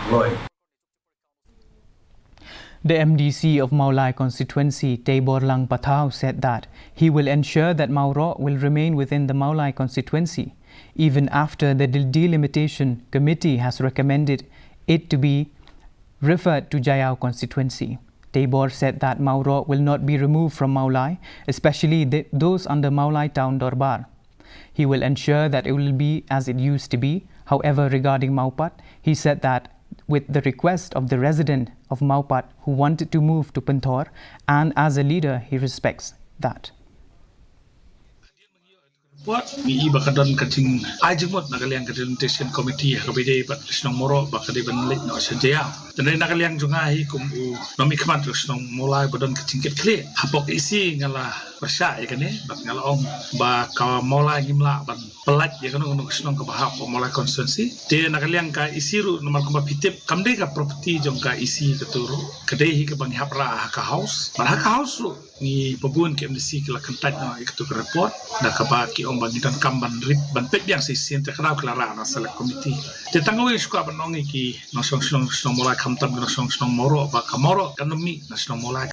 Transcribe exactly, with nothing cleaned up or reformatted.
The M D C of Mawlai constituency, Teiborlang Pathaw, said that he will ensure that Mawroh will remain within the Mawlai constituency, even after the del- delimitation committee has recommended it to be referred to Jaiaw constituency. Teibor said that Mawroh will not be removed from Mawlai, especially th- those under Mawlai Town Dorbar. He will ensure that it will be as it used to be. However, regarding Mawpat, he said that with the request of the resident of Mawpat who wanted to move to Pynthor, and as a leader, he respects that. Report ngi i ba ka don ka jing ai jingmut na ka liang ka delimitation committee ha ka bidei bad shnong Mawroh ba ka dei ban leit noh sha Jaiaw. Tang na ka liang jong nga hi kum u nongmihkhmat shnong Mawlai ba don ka jingkitkhlieh hapoh isi nga la pyrshah ïa kane bad nga la ong ba ka Mawlai ngim lah ban pyllait ïa kano kano ka shnong kaba hap Mawlai constituency. Te na ka liang ka isi ruh namar kumba phi tip kam dei ka property jong ka isi katu ruh ka dei hi kaba ngi hap rah ha ka house. Bad ha ka house ruh ngi ba bun ki M D C ki la kyntait noh ïa katu ka report da kaba ki ong ba ngi donkam ban rip ban peit biang sa shisien te ka daw ki la rah na select committee. Te tang kawei shuwa ban ong ïa ki nongshong shnong shnong Mawlai khamtam ki nongshong shnong Mawroh ba ka Mawroh kan ym mih na shnong Mawlai.